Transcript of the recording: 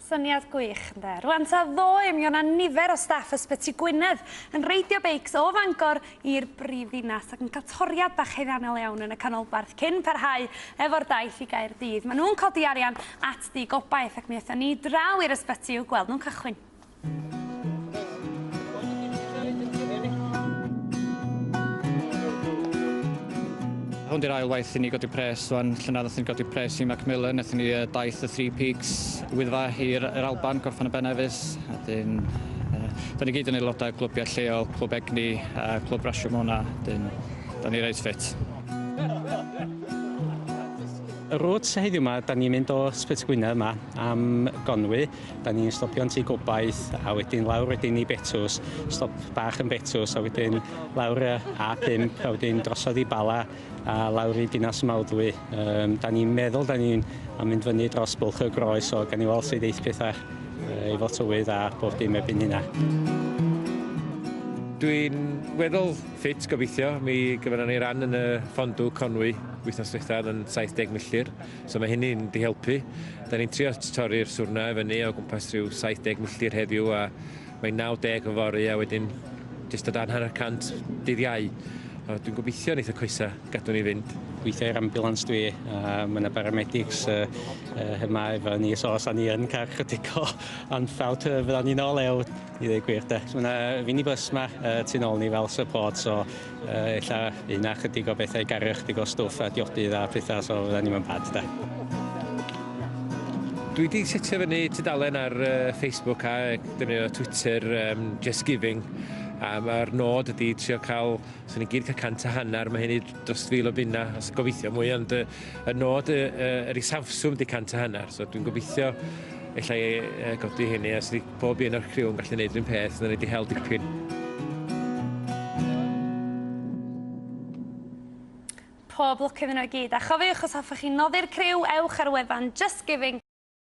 Syniad gwych, ynde? Rwan ta ddoe, mi o'na nifer o staff Ysbyty Gwynedd yn reidio beics o Fangor i'r brifddinas ac yn cael toriad bach haeddiannol iawn yn y canolbarth cyn parhau efo'r daith i Gaerdydd. Maen nhw'n codi arian at Dŷ Gobaith ac mi aethon ni draw i'r ysbyty i'w gweld nhw'n cychwyn. Hwn di'r ail waith i ni godi pres wan. Llynedd nathon ni godi pres i Macmillan, nathon ni yy daith y Three Peaks, Wyddfa i'r yr Alban, gorffen yn Ben Nevis. A 'dyn yy 'dan ni gyd yn aelodau clwbiau lleol, Clwb Egni a Clwb Rasio Mona, 'dyn 'dan ni reit ffit. Y route heddiw 'ma, 'dan ni'n mynd o Ysbyty Gwynedd 'ma am Gonwy. Da ni'n stopio yn Tŷ Gobaith a wedyn lawr wedyn i Betws, stop bach yn Betws a wedyn lawr y A5 a wedyn drosodd i Bala a lawr i Dinas Mawddwy. Um, da ni'n meddwl da ni'n am mynd fyny dros Bwlch y Groes, so gan i weld sut eith pethau efo tywydd a bob dim erbyn hynna. Dwi'n weddol ffit gobeithio. Mi gymeron ni ran yn y Fondue Conwy wythnos ddiwetha oedd yn 70 milltir. So mae hynny'n di helpu. Da ni'n trio torri'r siwrna i fyny o gwmpas rhyw 70 milltir heddiw a mae'n 90 yfory a wedyn jyst o dan hanner cant dydd Iau. A dwi'n gobeithio neith y coesa gadw ni fynd. Gweithio i'r ambulance dwi, a mae yna paramedics uh, uh, yma efo ni, so os ni yn cael chydig o anffawd, uh, fydda ni'n ôl ew, i ddweud gwir de. So mae yna minibus yma uh, tu nôl ni fel support, so Uh, ella un a chydig o bethau i gario chydig o stwff a diodydd a pethau, so fydda ni'n bad da. Dwi wedi setio fyny tudalen ar uh, Facebook a defnyddio Twitter, um, Just Giving, a mae'r nod ydy trio cael, so ni gyd cael 150, mae hynny dros 1,000 o bunna, os gobeithio mwy, ond y, y nod, y, y, yr isafswm ydy 150, so dwi'n gobeithio ella i uh, godi hynny, a sydd pob un o'r criw yn gallu gwneud yr un peth, na ni wedi hel dipyn. Pob lwc iddyn nhw i gyd. A chofiwch, os hoffech chi noddi'r criw, ewch ar wefan Just Giving.